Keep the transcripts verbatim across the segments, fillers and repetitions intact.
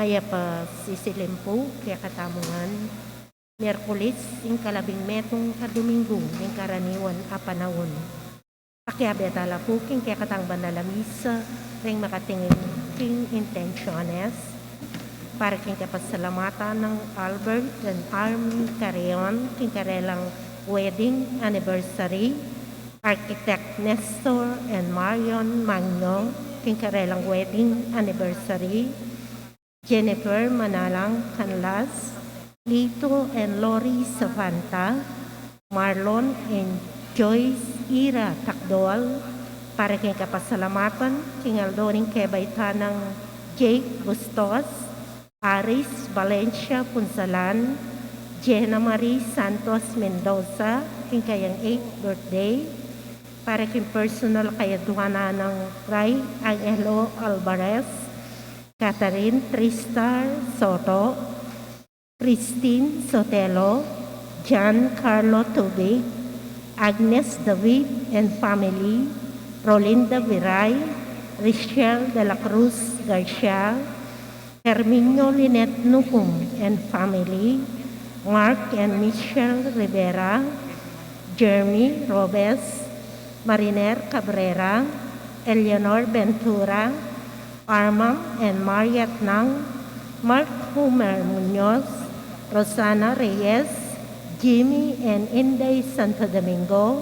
Mayap a sisilim pu kekatamu ngan. Miyerkules, ing kalabing metung a Dominggu ning karaniwan a panaun. Pakiabe tala pu king kekatang banal a misa, ring makatingin king intensiones, para king kapasalamatan nang Albert and Army Carreon, king karelang wedding anniversary, Architect Nestor and Marion Magno, king karelang wedding anniversary, Jennifer Manalang Canlas, Lito and Lori Savanta, Marlon and Joyce Ira Takdol, para king kapasalamatan king aldo ning kebaitan nang Jake Bustos, Aris Valencia Punsalan, Jenna Marie Santos Mendoza, king kayang eighth birthday, para king personal kayaduanan nang Ray Angelo Alvarez, Catherine Tristar Soto, Christine Sotelo, John Carlo Tubig, Agnes David and family, Rolinda Viray, Richelle de la Cruz Garcia, Herminio Lynette Nucum and family, Mark and Michelle Rivera, Jeremy Robes, Mariner Cabrera, Eleanor Ventura, Armand and Mariette Nang, Mark Homer Muñoz, Rosana Reyes, Jimmy and Inday Santo Domingo,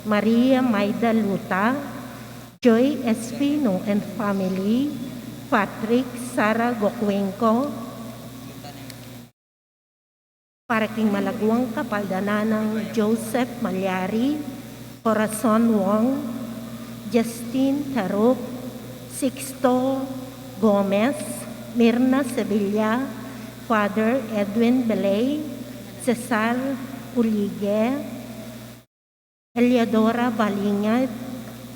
Maria Maida Luta, Joy Espino and family, Patrick Sara Gocuenco, para king malaguang kapaldanan nang Joseph Malyari, Corazon Wong, Justin Tarup, Sixto Gomez, Mirna Sevilla, Father Edwin Belay, Cesar Uligue, Eliodora Baliña,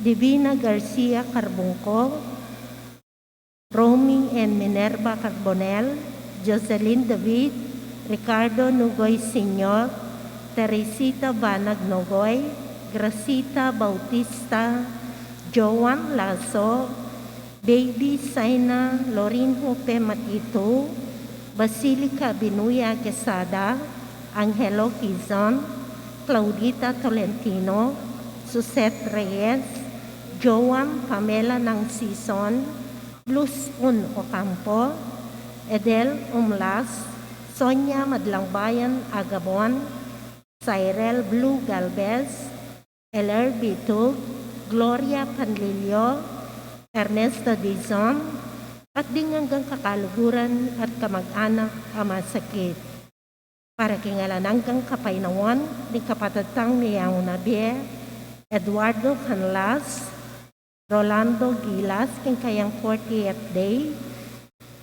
Divina Garcia Carbungco, Romy and Minerva Carbonel, Jocelyn David, Ricardo Nugoy Senior, Teresita Banag Nugoy, Gracita Bautista, Joan Lasso, Baby Saina, Lorinho P. Matito, Basilica Binuya Quesada, Angelo Quizon, Claudita Tolentino, Suzette Reyes, Joan Pamela Nangsison, Luz Un Ocampo, Edel Umlas, Sonia Madlangbayan Agabon, Cyril Blue Galvez, Eler Bitug, Gloria Panlilio, Ernesto Dizon, at ding anggang kakaluguran at kamag-anak a masakit. Para king alang anggang kapaynawan ning kapatad tang miyauna bie, Eduardo Canlas, Rolando Gilas, king kayang fortieth day,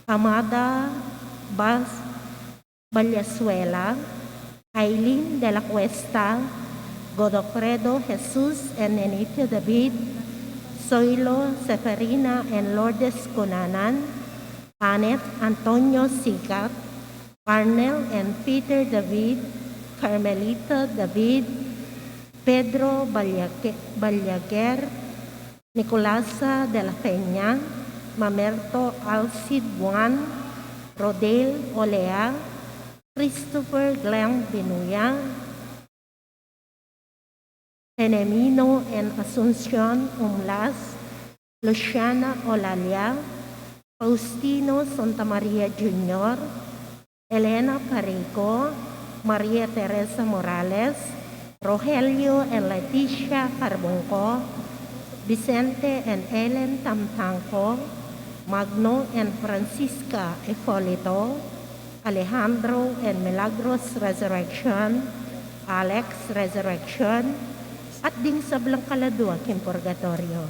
Amada Bas Valenzuela, Aileen de la Cuesta, Godofredo Jesus and Nenita David, Zoilo Seferina and Lourdes Cunanan, Annette Antonio Sigat, Arnel and Peter David, Carmelita David, Pedro Ballage-, Balaguer, Nicolasa de la Peña, Mamerto Alcid Juan, Rodale Olea, Christopher Glenn Binuya, Enemino and Asuncion Umlas, Luciana Olalia, Faustino Santamaria Junior, Elena Parico, Maria Teresa Morales, Rogelio and Leticia Carbungco, Vicente and Ellen Tamtangco, Magno and Francisca Ipolito, Alejandro and Milagros Resurrection, Alex Resurrection, at ding sablang kaladua king purgatorio.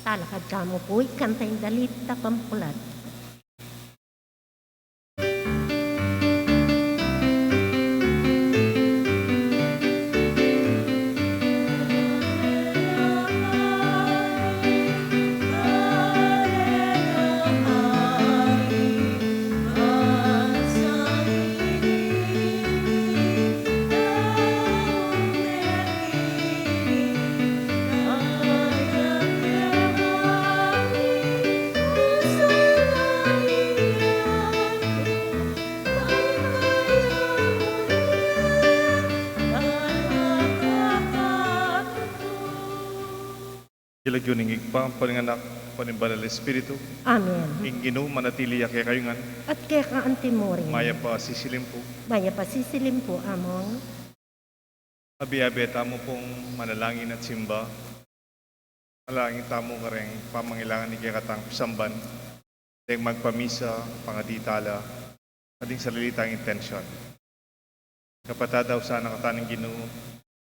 Talakad tamu pu, ikanta ing dalit a pampulat. King lagyu ning Ibpa, ampo ning Anak, ampo ning Banal Espiritu. Amen. Ing Ginu manatili ya kekayu ngan. At keka antimurin. Mayap a sisilim pu. Mayap a sisilim pu, Among. Abe-abe tamu pung manalangin at simba. Manalangin tamu kareng pamangailangan ning kekatang pisamban, deng magpamisa, pangadi tala, at ding sarili tang intensyon. Kapatad, ausan na kata ning Ginu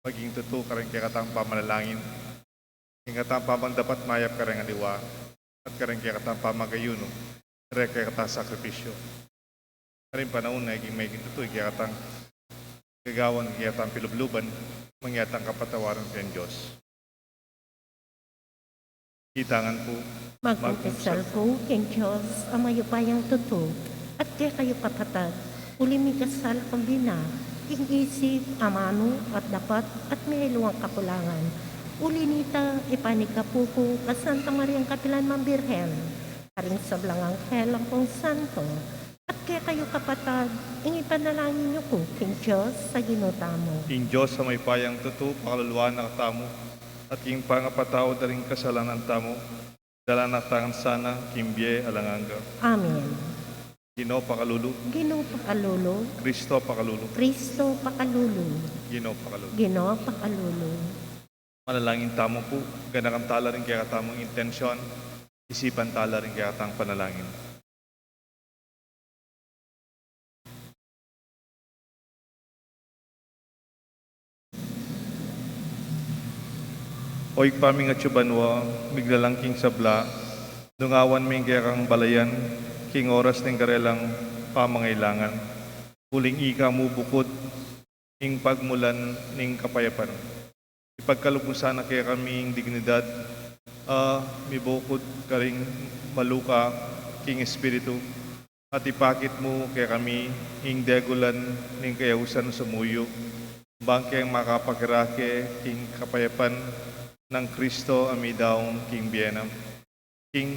maging tutu kareng kekatang pamanalangin, ing kekatang pamagdapat mayap kareng aliwa, at kareng kekatang pamagayunu, kareng kekatang sakripisyu. Karing panaun na ing maging tutu ing kekatang gagawan, ing kekatang pilubluban, ing kekatang kapatawaran king Dios. Kita ngan pu. Magkumpisal ku king Dios a mayupayang tutu, at kekayu kapatad, uling mikasal kung bina, king isip, amanu, at dapat, at miyaliwang kakulangan. Uli na nita, ipanyawad ku king Santa Mariang kapilan mang Birhen, karing sablang anghel ampong santo, at kekayu kapatad, ing ipanalangin yu ku king Dios a Ginu tamu. Ing Dios a mayupayang tutu, pakaluluan na katamu, at king pangapatawad da ring kasalanan tamu, dala na kata ngan sana king bie alang angga. Amen. Ginu pakalulu. Ginu pakalulu. Kristo pakalulu. Kristo pakalulu. Ginu pakalulu. Ginu pakalulu. Manalangin tamu pu, ganakan tala ring kekatamung intensyon, isipan tala ring kekatang panalangin. O Ibpa ming atsu banua, miglalang king sabla, dungawan me ing kekang balayan king oras ning karelang pamangailangan. Uling ika mu bukud ing pagmulan ning kapayapan. Ipagkalub mu sana kekami ing dignidad a mibukud karing maluka king espiritu, at ipakit mu kekami ing degulan ning kayausan sumuyu, bang keng makapakirake king kapayapan nang Kristo a midaun king bie na. King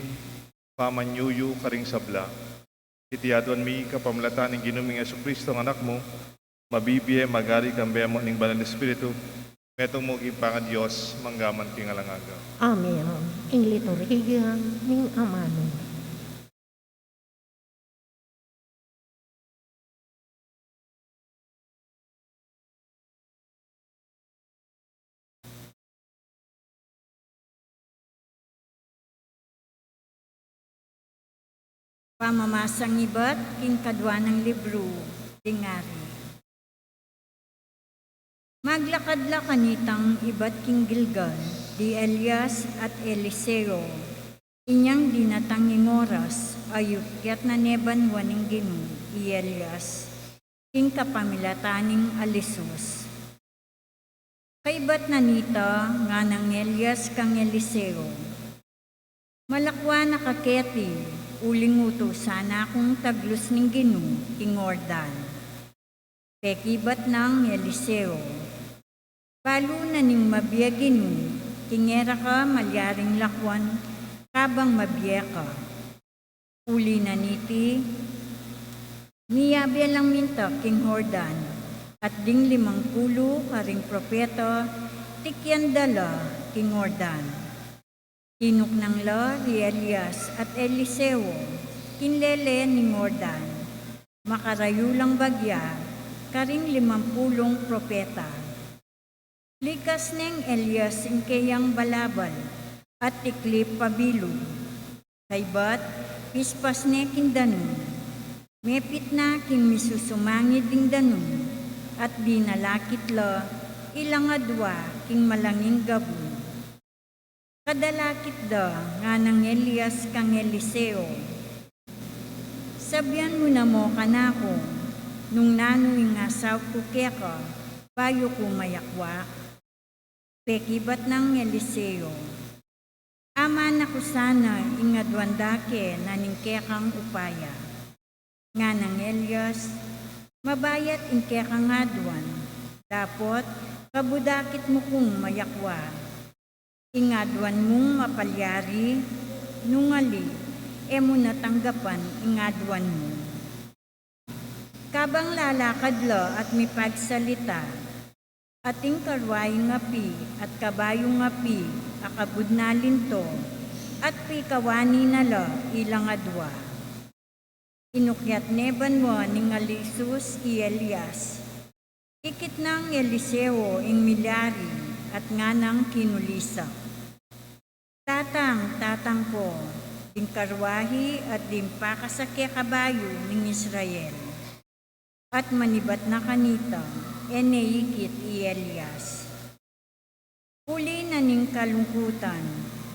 pamanyuyu karing sabla. Iti aduan mi kapamilatan ning Ginu ming Jesucristo, ing Anak mu, mabibie, magari, kambe mu ning Banal Espiritu, metung mu king pangaDios, mangga man king alang angga. Amen. Ing liturhiya ning amanu. Pamamasang ibat king kadua nang libru ding Ari. Maglakad la kanitang ibat king Gilgal di Elias at Eliseo. Inyang dinatang ing oras a yukyat na ne banua ning Ginu i Elias king kapamilatan ning alisus. Kaybat na nita, nganang Elias kang Eliseo, "Malakwa na ka keti, uling utusan na kung taglus ning Ginu king Jordan." Pekibat nang Eliseo, "Balu na ning mabie Ginu, king e ra ka malyaring lakwan kabang mabie ka." Uli na niti, miyabe lang minta king Jordan, at ding limang pulu karing propeta tikyan da la king Jordan. Tinuknang la i Elias at Eliseo king lele ning Jordan, makarayu lang bagya karing limang pulung propeta. Likas neng Elias ing keyang balabal at tiklip a bilug. Kaybat, pispas ne king danum. Mepit na king misusumangid ing danum, at dinalakit la ilang adua king malanging gabun. Kadalakit da, nganang Elias kang Eliseo, "Sabian mu na mu kanaku nung nanu ing asaup ku keka, bayu ku mayakwa?" Pekibat nang Eliseo, "Amana ku sana ing aduan da ke na ning kekang upaya." Nganang Elias, "Mabayat ing kekang aduan, dapot kabudakit mu kung mayakwa. Ing aduan mung mapalyari, nung ali, e mu na tanggapan ing aduan mu." Kabang lalakad la at mipagsalita, ating karwaing api at kabayung api a kabud na linto, at pikawani na la ilang adua. Inukyat ne banua ning ali Jesus i Elias. Ikit nang Eliseo ing milyari at nganang kinulisak, "Tatang, tatang ku, ding karwahi at ding pakasake kabayu ning Israel." At manibat na kanita, e ne ikit i Elias. Uli na ning kalungkutan,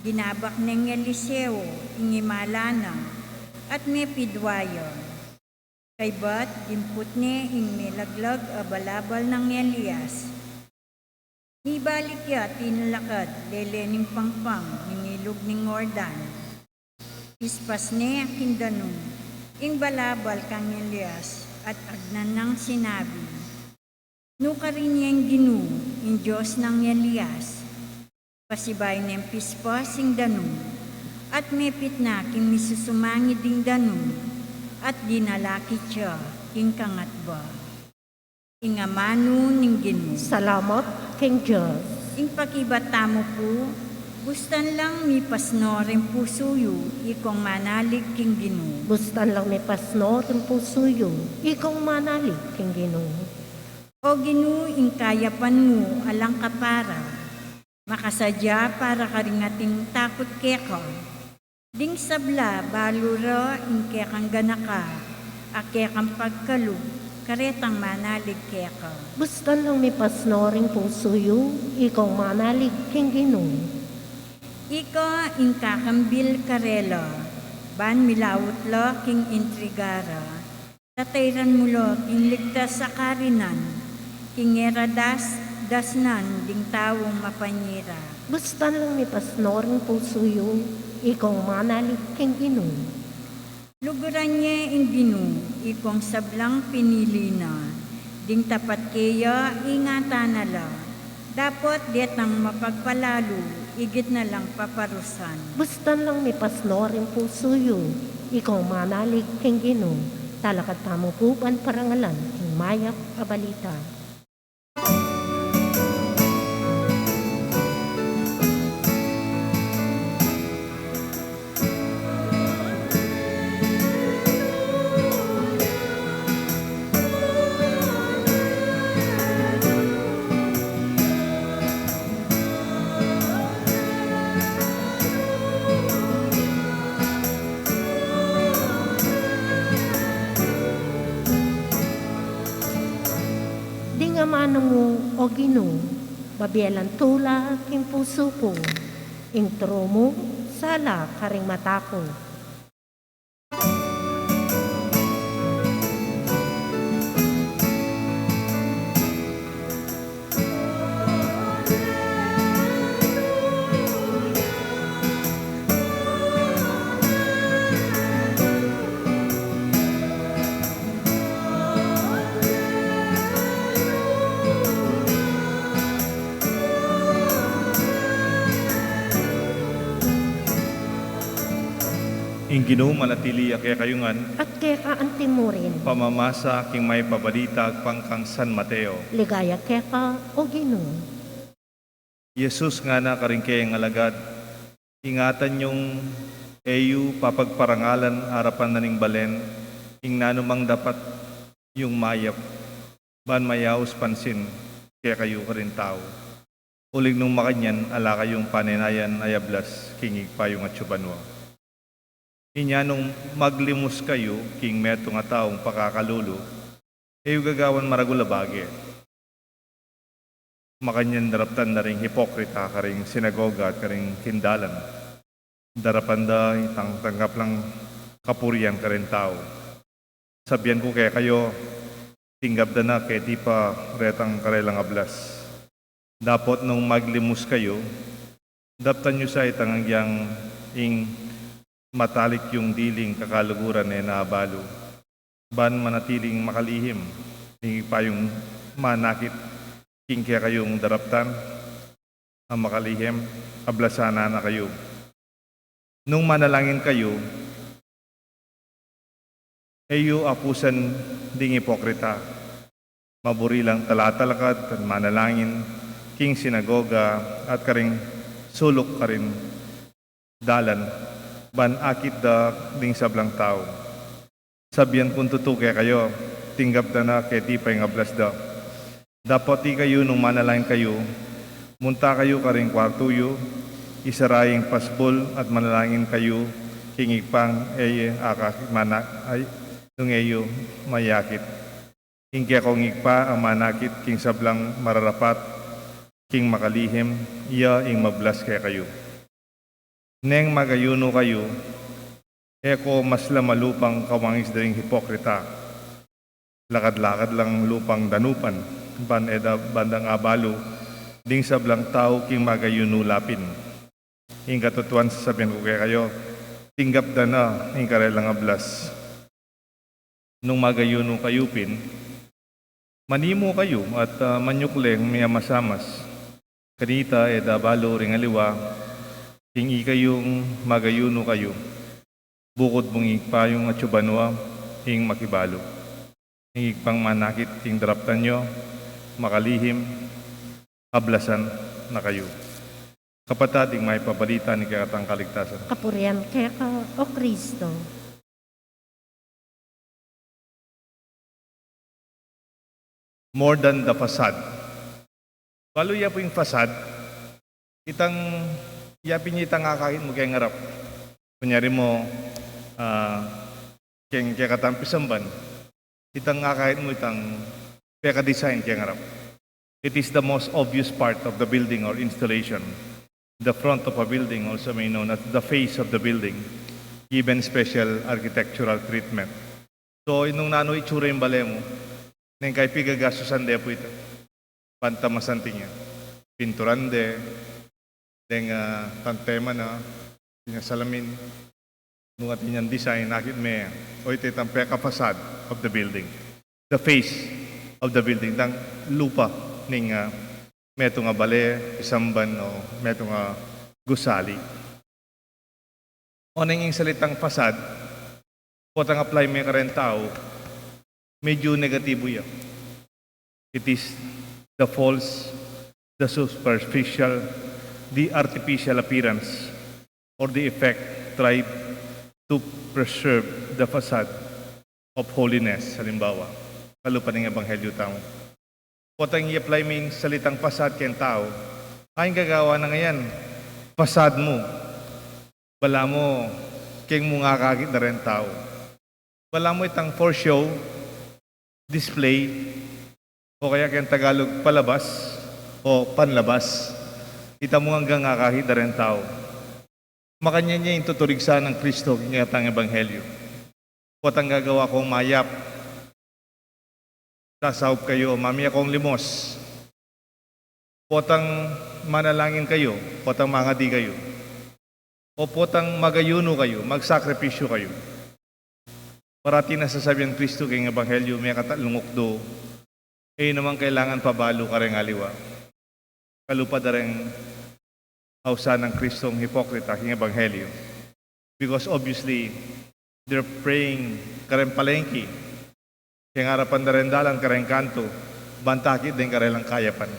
ginabak neng Eliseo ing imala na at mepidwa ya. Kaybat dimput ne ing melaglag a balabal nang Elias. Mibalik ya tinalakad lele ning pangpang ning ilug ning Jordan. Pispas ne king danum ing balabal kang Elias at agnan nang sinabi, "Nukarin yeng Ginu, ing Dios nang Elias." Pasibayu neng pispas ing danum at mepit na king misusumangid ding danum at dinalakit ya king kangatba. Ing amanu ning Ginu. Salamat king Dios. Ing pakibat tamu pu, bustan lang mipasno ring pusu yu, ikong manalig king Ginu. Bustan lang mipasno ring pusu yu, ikong manalig king Ginu. O Ginu, ing kayapan mu alang kapara, makasadya para karing ating takut keka. Ding sabla balu ra ing kekang ganaka, a kekang pagkalub karetang manalig keka. Bustan lang mipasno ring pusu yu, ikong manalig king Ginu. Ika ing kakambil karela, ban milaut la king intriga ra. Tatairan mu la king ligtas a karinan, king e ra das-, dasnan ding taung mapanyira. Bustan lang mipasno ring pusu yu, ikong manalig king Ginu. Luguran ye ing Ginu, ikong sablang pinili na, ding tapat keya ingatan na la. Dapot detang mapagpalalu, igit na lang paparusan. Bustan lang mipasno ring pusu yu, ikong manalig king Ginu, talakad tamu pu ban parangalan ing mayap a balita. Ding amanu mu, o Ginu, babie lang tula king pusu ku, ing turu mu sala karing mata ku. Ing Ginu manatili ya kekayu ngan. At keka anti mu rin. Pamamasa king mayap a balita agpang kang San Mateo. Ligaya keka, o Ginu. Jesus ngana karing keyang alagad, ingatan yung e yu papagparangalan arapan na ning balen ing nanumang dapat yung mayap, ban mayaus pansin kekayu karing tau. Uling nung makanyan, ala kayung panenayan a yablas king Ibpa yung atsu banua. Inya nung maglimus kayu king metung a taung pakakalulu, e yu gagawan maragul a bage. Makanyan daraptan da ring hipokrita karing sinagoga at karing kindalan. Darapan da itang tanggap lang kapurian karing tau. Sabian ku kekayu, tinggap da na keti pa retang karelang ablas. Dapot nung maglimus kayu, daptan yu sa itang agyang ing matalik yung diling kakaluguran e na abalu, ban manatiling makalihim ing Ibpa yung manakit king kekayung daraptan a makalihim, ablasan na kayu. Nung manalangin kayu, e yu apusan ding ipokrita. Maburi lang talatalakad at manalangin king sinagoga at karing suluk karing dalan, ban akit da ding sablang tau. Sabian kung tutu kekayu, tinggap da na keti pa ing ablas da. Dapot ikayu, nung manalangin kayu, munta kayu karing kwartu yu, isara ing pasbul at manalangin kayu king Ibpang e yu akakit mana-, ay, nung e yu mayakit. Ing kekong Ibpa a manakit king sablang mararapat king makalihim, iya ing mablas kekayu. Neng magayunu kayu, e ko maslam a lupang kawangis da ring hipokrita. Lakad-lakad lang lupang danupan, ban e da bandang abalu ding sablang tau king magayunu la pin. Ing katutuan sasabian ku kekayu, tinggap da na ing karelang ablas. Nung magayunu kayu pin, manimu kayu at, ah, manyukling miamasamas. Kanita e da abalu ring aliwa king ikayung magayunu kayu, bukud bung Ibpa yung atsu banua ing makibalu. Ing Ibpang manakit king daraptan yu, makalihim, ablasan na kayu. Kapatad, ing mayap a balita ning kekatang kaligtasan. Kapurian keka, O Kristo. More than the facade. Balu ya pu ing facade, itang, ya pin itang akakit mu keng arap. Kunyari mu, ah, keng kekatang pisamban, itang akakit mu itang peka-design keng arap. It is the most obvious part of the building or installation. The front of a building, also may known as the face of the building, given special architectural treatment. So, inung nanu itsura ing bale mu, neng kaypi gagastusan de pu ita. Pantamasan tinggap. Pinturan de, deng, ah, tantema na, tinggap salamin, nung atin yang design, akit me, o ita itang peka-facade of the building. The face of the building, itang lupa ning, ah, metung a bale, pisamban, o metung a gusali. O neng ing salitang facade, potang apply me kareng tau, medyu negatibu ya. It is the false, the superficial, the artificial appearance or the effect tried to preserve the facade of holiness. Halimbawa, kalupa ning ebanghelyu tamu. Potang i-apply me ing salitang facade keng tau, ay ing gagawan na ngeni, facade mu. Balamu, keng mu ngakakit da reng tau. Balamu itang for show, display, o kaya keng Tagalog, palabas o panlabas. Ita mu ngan ngakakit da reng tau. Makanyan ya ing tuturig sana nang Kristo king kekatang ebanghelyu. Potang gagawa kong mayap, sasaup kayu, mamie kong limos. Potang manalangin kayu, potang mangadi kayu. O potang magayunu kayu, magsakripisyu kayu. Parati nang sasabian nang Kristo king ebanghelyu, mekatang lungukdu. E yu naman kailangan pabalu kareng aliwa. Kalupa da reng ausan nang Kristong hipokrita king ebanghelyu. Because obviously, they're praying kareng palengke, keng arapan da reng dalan, kareng kantu, ban takit deng karelang kayapan.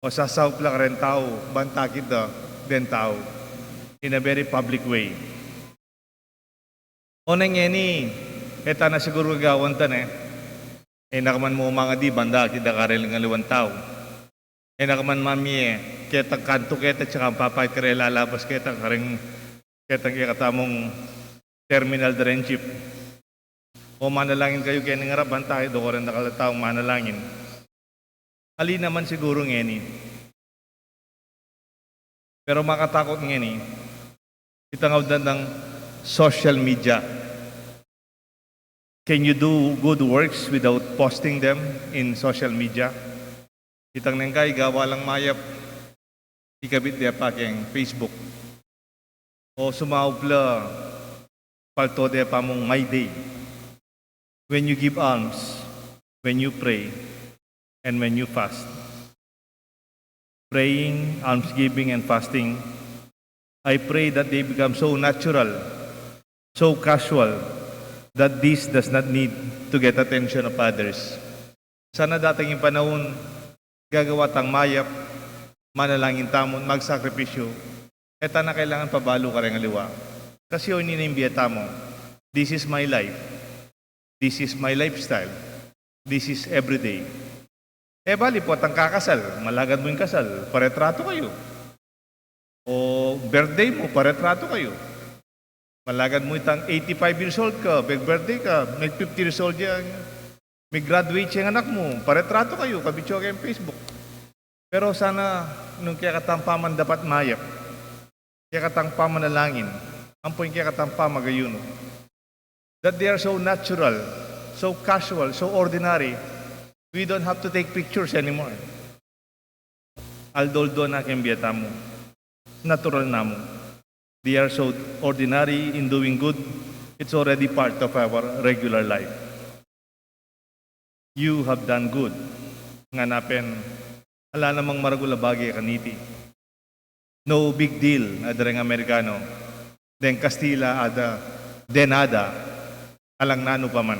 O sasaup la kareng tau, ban takit da deng tau, in a very public way. O neng ngeni, e ta na siguru gagawan ta ne. E na ka man mu mangadi ban dakit da kareng aliwang tau. E na ka man mamie ketang kantu keta, tsaka papait kareng lalabas keta kareng, ketang kekatamung terminal da reng jeep. O manalangin kayu keni ngarap ban takit da ko reng dakal a tau manalangin. Ali naman siguru ngeni. Pero makatakut ngeni, itang audan dang social media. Can you do good works without posting them in social media? Itang neng kaigawa lang mayap, ikabit de pa keng Facebook. O sumaup la, palto de pa mung My Day. When you give alms, when you pray, and when you fast. Praying, almsgiving, and fasting, I pray that they become so natural, so casual, that this does not need to get attention of others. Sana dating ing panaun, gagawa tang mayap, manalangin tamu, magsakripisyu, e ta na kailangan pabalu kareng aliwa. Kasi o ini na ing bie tamu, this is my life, this is my lifestyle, this is everyday. E bali potang kakasal, malagad mu ing kasal, paretratu kayu. O birthday mu, paretratu kayu. Malagad mu itang eighty-five years old ka, big birthday ka, mig fifty years old ya, mig graduate ya ing anak mu, paretratu kayu, kabitsu keng Facebook. Pero sana nung kekatang pamandapat mayap, kekatang pamanalangin, ampo ing kekatang pamagayunu, that they are so natural, so casual, so ordinary, we don't have to take pictures anymore. Aldo-aldo na keng bie tamu. Natural na mu. They are so ordinary in doing good, it's already part of our regular life. You have done good. Ngana pin, ala namang maragul a bage kaniti. No big deal, a da reng Amerikano. Deng Kastila a da, de nada, alang nanu pa man.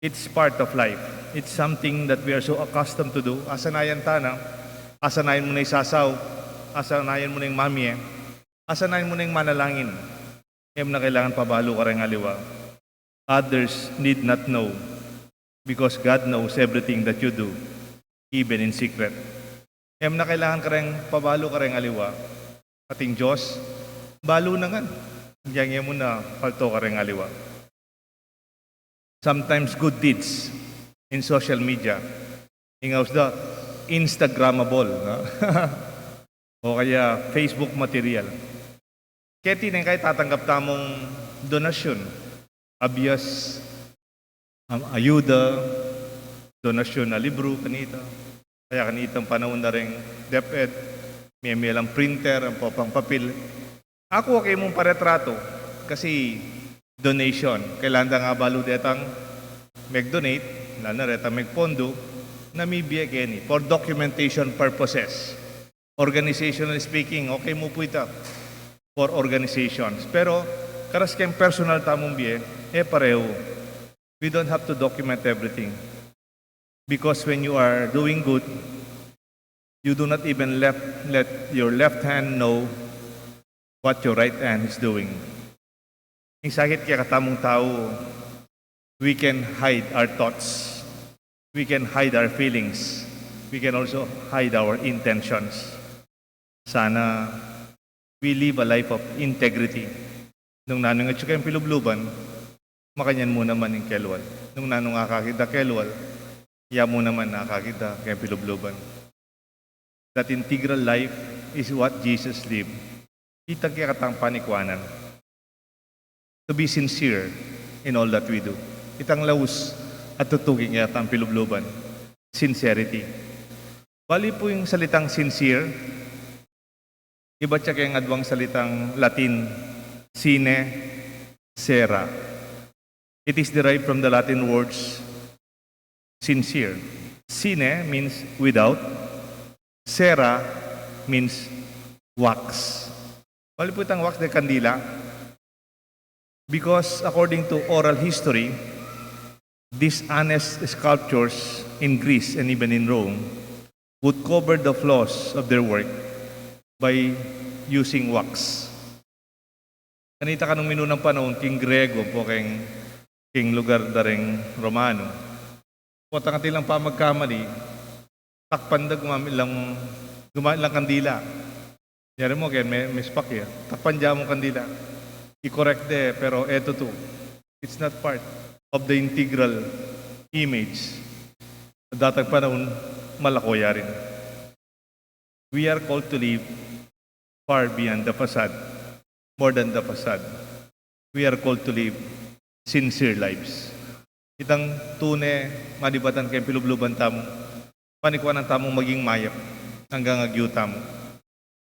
It's part of life. It's something that we are so accustomed to do. Asanayan ta na, asanayan mu na ing sasaup, asanayan mu na ing mamie, asanayan mu na ing manalangin. E mu na kailangan pabalu kareng aliwa. Others need not know, because God knows everything that you do, even in secret. E mu na kailangan kareng pabalu kareng aliwa. Ating Dios, balu na ngan. Yang e mu na palto kareng aliwa. Sometimes good deeds in social media. Ing aus da, Instagrammable, no? O kaya Facebook material. Keti neng kaya tatanggap tamung donasyun, abias, am-, ayuda, donasyun a libru kanita. Kaya kanitang panaun da reng DepEd, mie-mie lang printer, ampo pang papil. Aku, okay mung paretratu, kasi donation. Kailangan da ngan balu detang meg-donate, lalo na retang megpondu, na mibie keni for documentation purposes. Organizational speaking, okay mu pu ita for organizations. Pero karas keng personal tamung bie, e parehu. We don't have to document everything. Because when you are doing good, you do not even left, let your left hand know what your right hand is doing. Ing sakit kaya kekatamung tau, we can hide our thoughts. We can hide our feelings. We can also hide our intentions. Sana we live a life of integrity. Nung nanu ing atsu keng pilubluban, makanyan mu naman ing kelwal. Nung nanu ing akakit da kelwal, ya mu naman akakit da keng pilubluban. That integral life is what Jesus lived. Itang kekatang panikuanan. To be sincere in all that we do. Itang laus at tutu king kekatang pilubluban. Sincerity. Bali pu ing salitang sincere, ibat ya keng adwang salitang Latin, sine, cera. It is derived from the Latin words sincere. Sine means without, cera means wax. Bali pu itang wax de kandila. Because according to oral history, dishonest sculptors in Greece and even in Rome would cover the flaws of their work by using wax. Kanita kanung minunang panaun, king Grego ampo king, king lugar da reng Romano. Potang atin lang pamagkamali, takpan da, gumamit lang, gumamit lang kandila. Yari mu, kaya me-, mespak ya. Takpan da mung kandila. I-correct de, pero e tutu. It's not part of the integral image. Datang panaun, malako ya rin. We are called to live far beyond the facade, more than the facade. We are called to live sincere lives. Itang tune, manibatan keng pilubluban tamu, panikuanan tamung maging mayap anggang agyu tamu.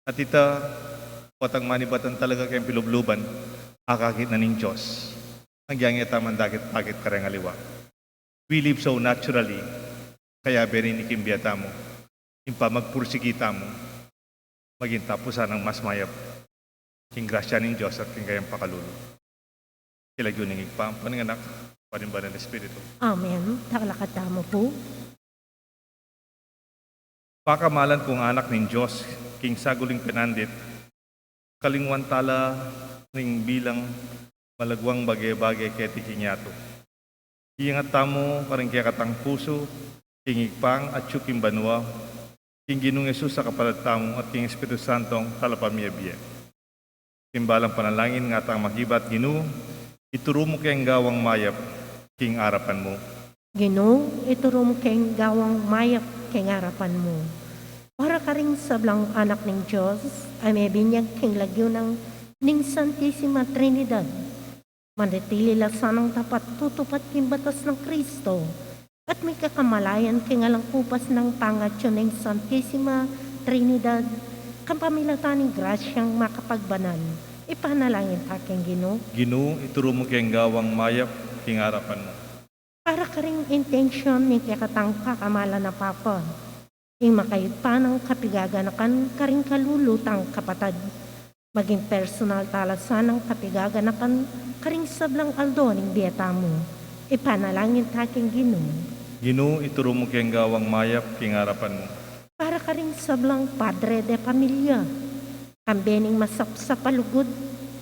At ita, potang manibatan talaga keng pilubluban, akakit na ning Dios. Agyang e ta mandakit-pakit kareng aliwa. We live so naturally, kayabe rin king bie tamu, ing pamagpursigi tamu, maging tapusan nang mas mayap, king grasya ning Dios at king kayang pakalulu. King lagyu ning Ibpa, ampo ning Anak, ampo ning Banal Espiritu. Amen. Talakad tamu pu. Pakamalan kung anak ning Dios, king saguling penandit, kalingwan tala ring bilang malagwang bage-bage keti king yatu. Iyangat tamu karing kekatang pusu, king Ibpang atyu king banua, king Ginung Jesus a Kapatad tamu, at king Espiritu Santong talapamie-bie. King balang panalangin ngatang makibat, Ginu, ituru mu keng gawang mayap king arapan mu. Ginu, ituru mu keng gawang mayap king arapan mu. Para karing sablang anak ning Dios a mebinyag king lagyu nang ning Santisima Trinidad, manatili la sanang tapat tutupad king batas nang Kristo, at mikakamalayan king alang kupas nang pangatyu ning Santisima Trinidad, kapamilatan ning grasyang makapagbanal. Ipanalangin ta king Ginu. Ginu, ituru mu keng gawang mayap king arapan mu. Para karing intensyon ning kekatang pakamalan a Papa, ing makaipanang kapigaganakan karing kalulu tang kapatad, maging personal tala sanang kapigaganakan karing sablang aldo ning bie tamu. Ipanalangin ta king Ginu. Ginu, ituru mu keng gawang mayap king arapan mu. Para karing sablang padre de pamilya, kambe ning masapsap a lugud,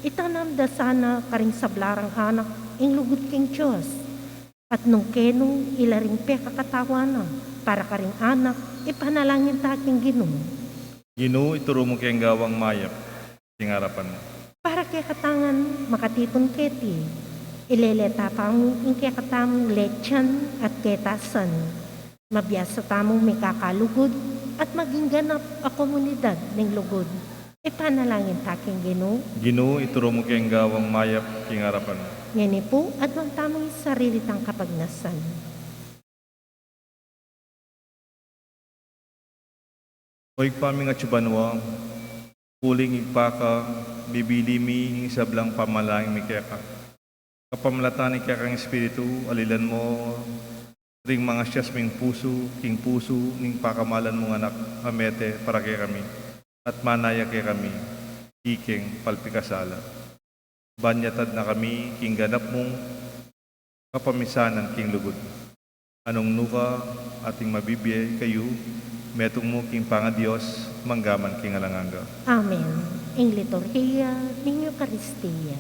itanam da sana karing sabla rang anak ing lugud king Dios. At nung kenu ila ring pekakatawa na para karing anak, ipanalangin ta king Ginu. Ginu, ituru mu keng gawang mayap king arapan mu. Para kekatang makatipun keti, ilele ta pa mu ing kekatamung letian at ketasan. Mabiasa tamung mikakalugud at maging ganap a komunidad ning lugud. Ipanalangin ta king Ginu. Ginu, ituru mu keng gawang mayap king arapan mu. Ngeni pu, aduan tamu ing sarili tang kapagnasan. O Ibpa ming atsu banua, uling Ibpa ka, bibili mi ing sablang pamanalangin mi keka. Kapamilatan ning kekang Espiritu, alilan mu ring mangasias ming pusu king pusu ning pakamalan mung Anak a mete para kekami, at manaya kekami ikeng palpikasala. Ban yatad na kami king ganap mung kapamisanan king lugud. Anung nuka ating mabibie kayu, metung mu king pangaDios, mangga man king alang angga. Amen. Ing liturhiya ning Eukaristia.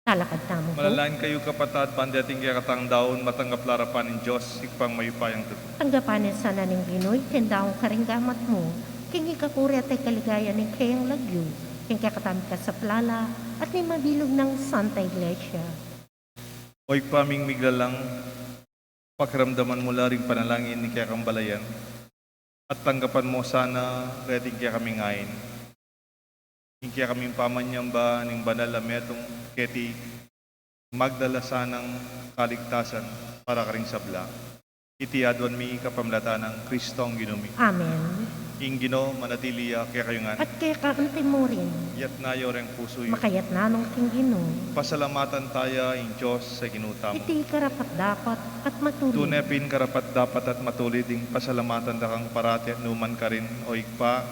Talakad tamu pu. Manalangin kayu, kapatad, ban deting kekatang daun, matanggap la arapan ning Dios, Ibpang mayupayang tutu. Tanggapan na sana ning Ginu ing daun karing gamat mu, king ikakuri at ikaligayan ning keyang lagyu, king kekatang kasaplalan at ning mabilug nang Santa Iglesia. O Ibpa ming miglalang, pakiramdaman mu la ring panalangin ning kekang balayan, at tanggapan mu sana reting kekaming ain ing kekaming pamanyamba ning banal a metung keti, magdala sanang kaligtasan para karing sabla. Iti aduan mi kapamilatan nang Kristong Ginu mi. Amen. Ing Ginu manatili ya kekayu ngan. At keka mu rin. Itas yu reng pusu yu. Makatas na king Ginu. Pasalamatan taya ing Dios a Ginu tamu. Iti karapat-dapat at matulid. Tune pin karapat-dapat at matulid ing pasalamatan da kang parati at nukarin man, O Ibpa,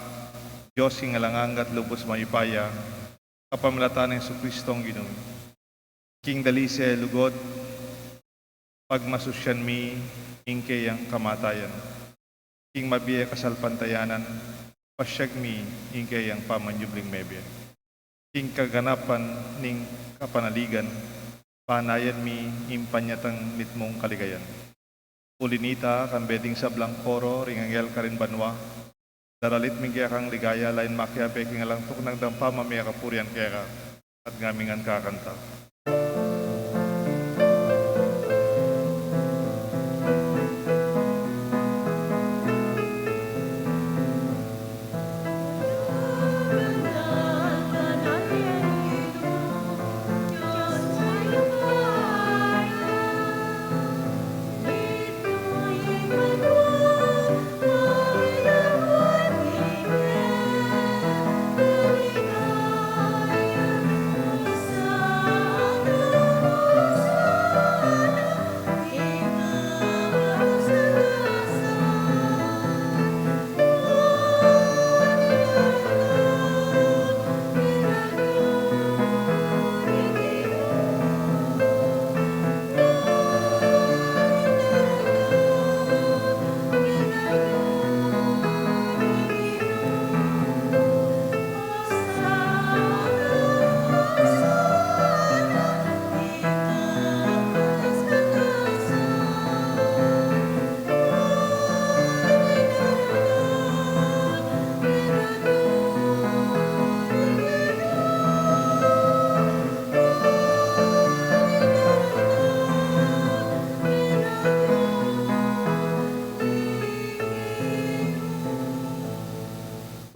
Dios king alang angga at lubos mayupaya, kapamilatan nang Jesucristo a Ginu mi. King dalise lugud, pagmasusyan mi ing keyang kamatayan. King mabie kasalpantayanan, pasiag mi ing keyang pamanyubling mebie. King kaganapan ning kapanaligan, panayan mi ing panyatang mitmung kaligayan. Uli nita, kambe ding sablang koro ring anghel karin banua, daralit mi ing kekang ligaya, lain makiabe king alang tuknang dang pamamie kapurian keka, at ngaming ngan kakanta.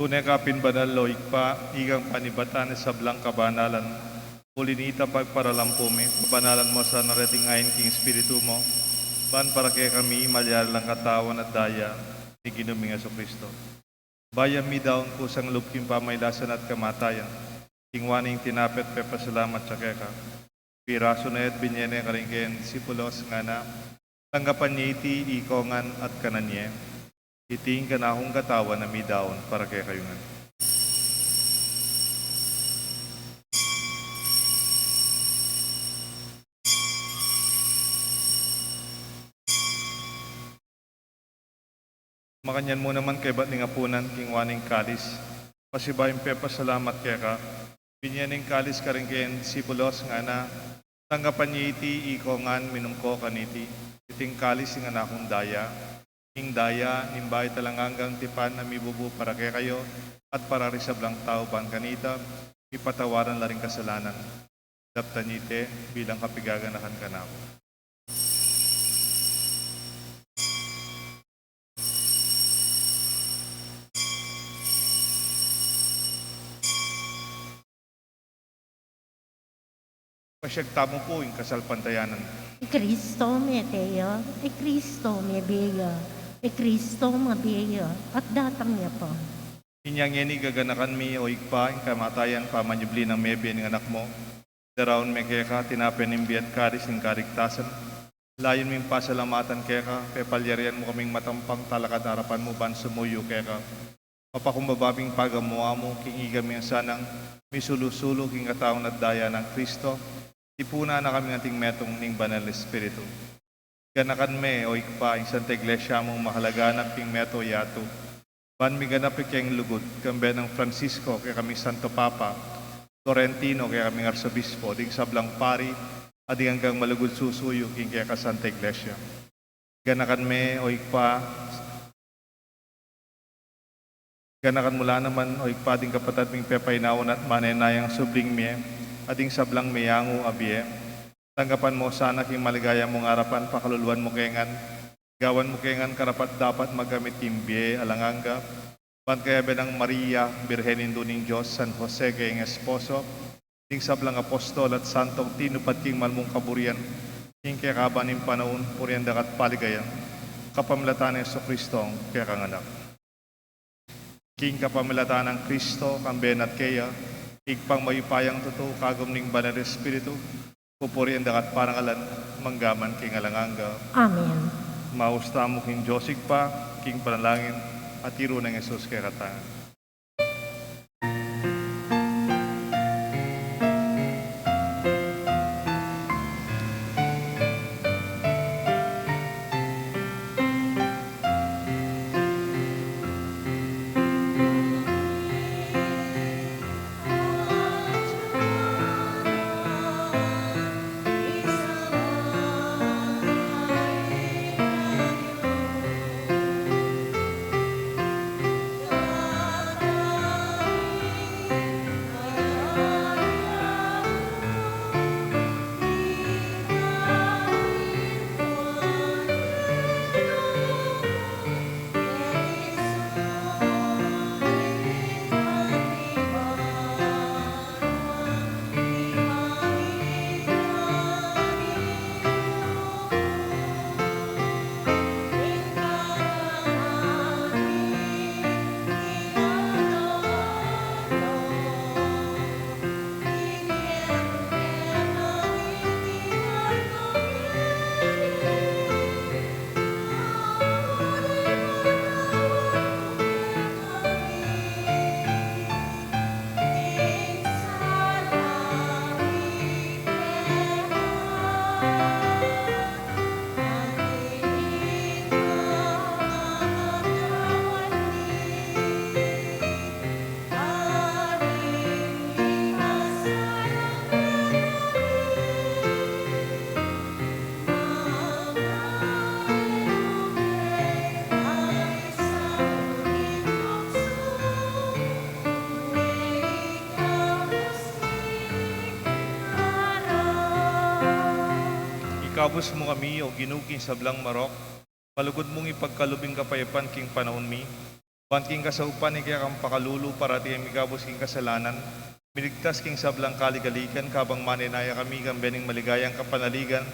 Tune ka pin banal, o Ibpa, ikang panibatan ning sablang kabanalan. Uli nita, pagparalampu mi, pabanalan mu sana reting ain king Espiritu mu, ban para kekami malyari lang katawan at daya ning Ginu ming Jesucristo. Bayu mi daun kusang lub king pamailasan at kamatayan, king waning tinape at pepasalamat ya keka, pirasu ne at binye ne karing keyang disipulos, ngana: Tanggapan ye iti ikong ngan at kanan ye. Iti ing kanakung katawan a midaun para kekayu ngan. Makanyan mu naman kaybat ning apunan, king waning kalis, pasibayu ing pepasalamat keka, binye ne ing kalis karing keyang disipulos, ngana: Tanggapan ye iti ikong ngan, minum ko kaniti. Iti ing kalis ning kanakung daya, ing daya ning bayu at alang anggang tipan a mibubu para kekayu at para ring sablang tau, ban kanita mipatawaran la ring kasalanan. Daptan ye iti bilang kapaganakan kanaku. Pasiag tamu pu ing kasalpantayanan. I Kristo mete ya, i Kristo mebie ya, i Kristo mabie ya, at datang ya pa. Inya ngeni gaganakan mi, o Ibpa, ing kamatayan pamanyubli nang mebie ning Anak mu. Daraun mi keka tinape ning bie at kalis ning kaligtasan. Layun ming pasalamatan keka, pepalyarian mu kaming matampang talakad king arapan mu ban sumuyu keka. Mapakumbaba ming pagamu-amu king ikami ngan sanang misulu-sulu king katawan at daya nang Kristo, tipunan na kaming anting metung ning Banal a Espiritu. Ganakan me, o Ibpa, ing Santa Iglesia mung makalaganap king meto yatu, ban miganap ing keyang lugud, kambe nang Francisco, kekaming Santo Papa, Florentino, kekaming Arsobispo, ding sablang pari a ding anggang malugud susuyu king keka Santa Iglesia. Ganakan me, o Ibpa, ganakan mu la naman, o Ibpa, ding kapatad ming pepainawa na at manenayang subling mie, at ding sablang meyangu a bie, Tanggapan mu sana king maligaya mung arapan, pakaluluan mu ke ngan, gawan mu ke ngan karapat-dapat magkamit king bie alang angga, ban kayabe nang Maria, Birhen Indu ning Dios, San Jose kayang esposo, ding sablang apostol at santong tinupad king mal mung kaburian, king kekaba ning panaun, purian da ka at paligayan, kapamilatan nang Jesucristo, kekang Anak. King kapamilatan nang Kristo, kambe na at keya, Ibpang mayupayang tutu, kagum ning Banal Espiritu, pupurian da ka at parangalan, mangga man king alang angga. Amen. Maus tamu king Dios Ibpa, king panalangin, at tiru nang Jesus kekatamu. Ikabus mu kami, O Ginu, king sablang marok, malugud mung ipagkalub ing kapayapan king panaun mi, ban king kasaupan ning kekang pakalulu parati kaming mikabus king kasalanan, miligtas king sablang kaligaligan, kabang manenaya kami kambe ning maligayang kapanaligan,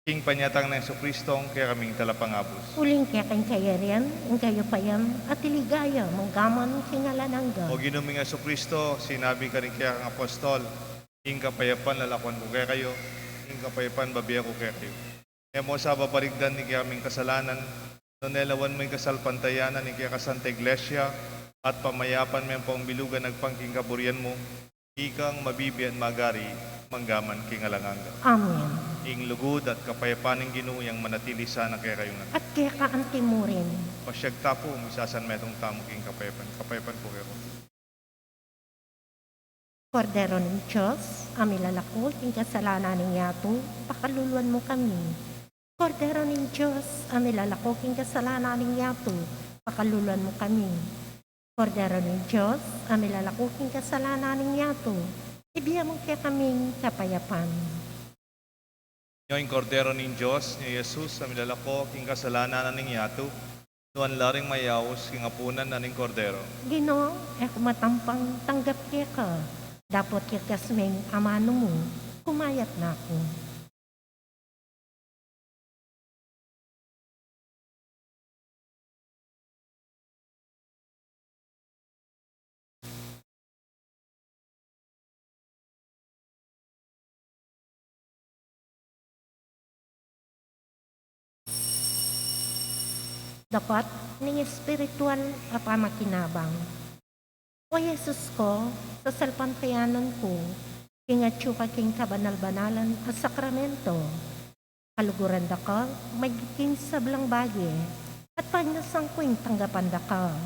king panyatang nang Jesucristo, kekaming Talapangabus. Uling keka ing kayarian, ing kayupayan, at ing ligaya, mangga man king alang angga. O Ginu ming Jesucristo, sinabi mu karing kekang apostol, ing kapayapan lalakwan ku kekayu, ing kapayapan bibie ku kekayu. E mu sa babaligdan ing kekaming kasalanan, nune lawan mu ing kasalpantayanan ning keka Santa Iglesia, at pamayapan me ampong bilugan agpang king kaburian mu, ikang mabibie at magari, mangga man king alang angga. Amen. Ing lugud at kapayapan ning Ginu yang manatili sana kekayu ngan. At keka anti murin. Pasiag ta pu, misasanmetung tamu king kapayapan, kapayapan pu kekayu. Kordero ning Dios, a milalako king kasalanan ning yatu, pakaluluan mu kami. Kordero ning Dios, a milalako king kasalanan ning yatu, pakaluluan mu kami. Kordero ning Dios, a milalako king kasalanan ning yatu, ibie mu kekaming kapayapan. Ing Kordero ning Dios, ing Jesus, a milalako king kasalanan ning yatu, nuan la ring mayaus king apunan na ning Kordero. Ginu, e ku matampang tanggap keka, dapot ikasme ing amanu mu, kumayap na ku. Dakot ning espiritual a pamakinabang. O Jesus ku, sasalpantayanan ku king atyu ka king kabanal-banalan a sakramento. Kaluguran da ka maging sablang bage, at pagnasan ku ing tanggapan da ka.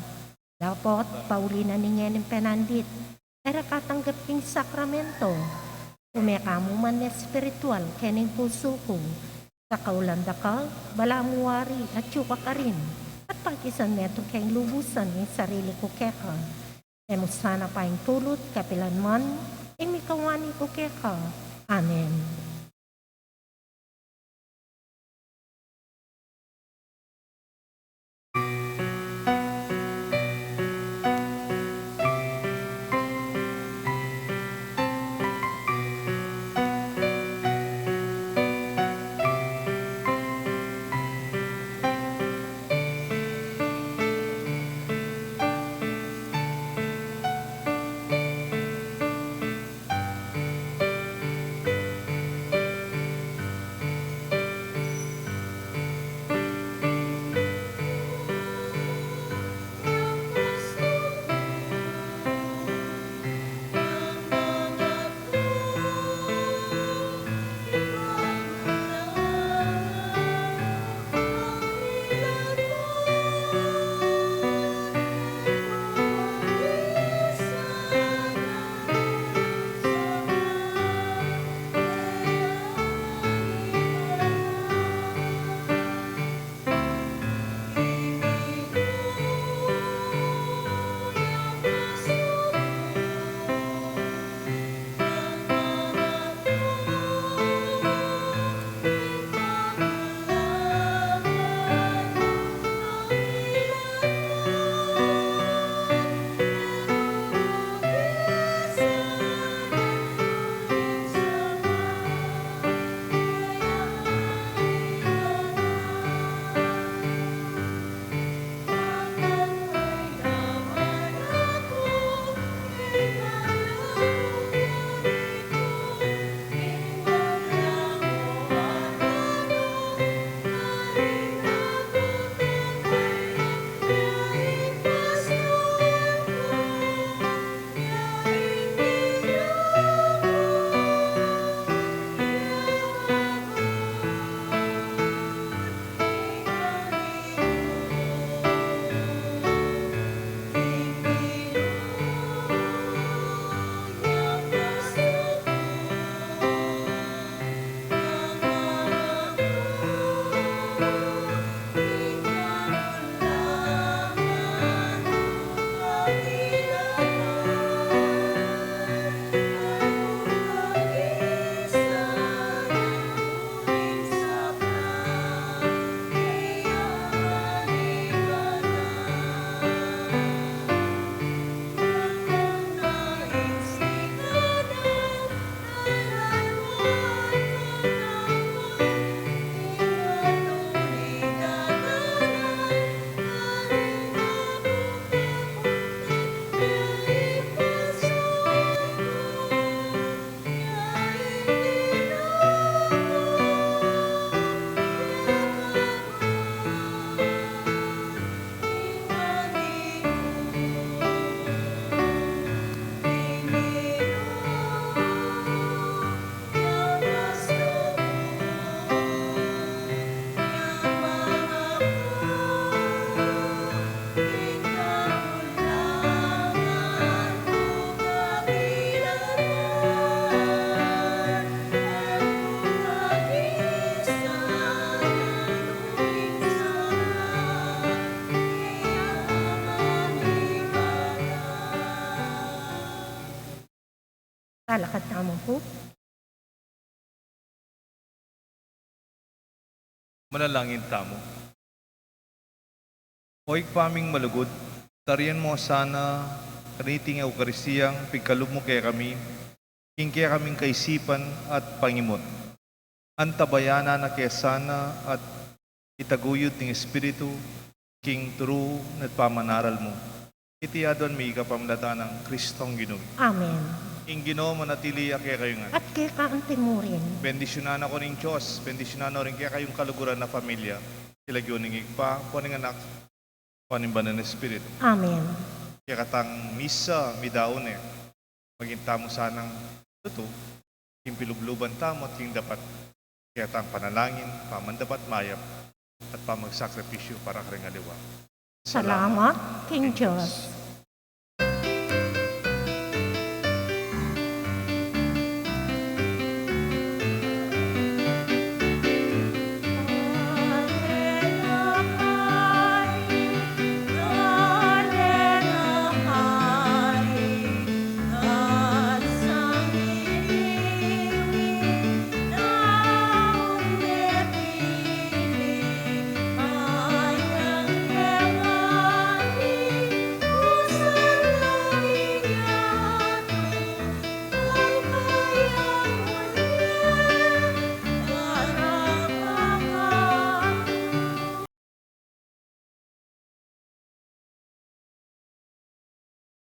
Dapot, pauli na ning ngening penandit, e ra ka tanggap king sakramento. Ume ka mu man espiritual kening pusu ku. Sakaulan da ka, balamu wari atyu ka karin, at pakisan metung keng lubusan ing sarili ku keka. E mu sana paintulut kapilan man ing mikawani ku keka. Amen. Talakad tamu pu. Manalangin tamu. O Ibpa ming malugud, tarian mu sana kaniting Eukaristiyang pigkalub mu kekami, king kekaming kaisipan at pangimut. Antabayanan na ke sana at itaguyud ning Espiritu, king turu at pamanaral mu. Iti aduan mi kapamilatan nang Kristong Ginu mi. Amen. Ing Ginu manatili ya kekayu ngan. At keka anti mu rin. Bendisyunan na kayu ning Dios, bendisyunan na rin kekayung kaluguran a pamilya. King lagyu ning Ibpa, ning Anak, ning Banal a Espiritu. Amen. Kekatang misa, midaun ne. Maging tamu sanang tutu, king pilubluban tamu at king dapat, kekatang panalangin, pamandapat mayap, at pamagsakripisyu para karing aliwa. Salamat king Dios.